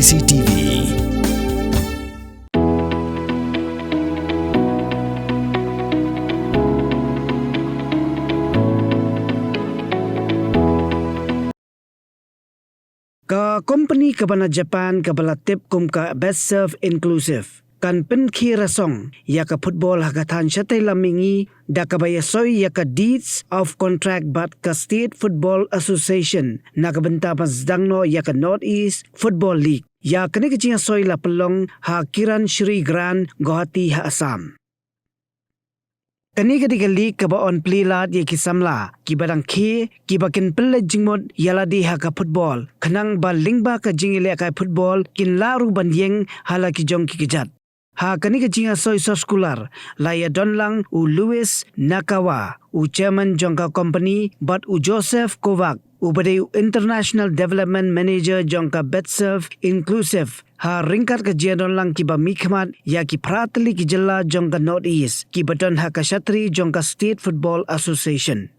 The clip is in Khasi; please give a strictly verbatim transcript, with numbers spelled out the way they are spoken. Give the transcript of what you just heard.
C T V. Ka kompani kaba na Japan kaba la tip kum ka Betserve Inclusive kan pynkhie rasong ïa ka football ha ka thaiñ shatei lam mihngi da kaba ïasoi ïa ka Deeds of Contract bad ka State Football Association na ka bynta ban sdang noh ïa ka North East Football League. Ïa kane ka jingïasoi la pynlong ha Kiran Shri Ground, Guwahati ha Assam. Kane ka dei ka league kaba yn plie lad ïa ki samla kiba dang khie, kiba kin pynleit jingmut ïa lade ha ka football, khnang ba lyngba ka jingïalehkai football kin lah ruh ban ïeng ha la ki jong ki kjat. Ha kane ka jingïasoi soskular la ïadon lang u Louis Nakawa, u chairman jong ka kompani, bad u Joseph Kovac, uba dei u International Development Manager jong ka Betserve Inclusive, ha ryngkat ka jingïadon lang kiba mihkhmat ïa ki phra tylli ki jylla jong ka North East kiba don ha ka shatri jong ka State Football Association.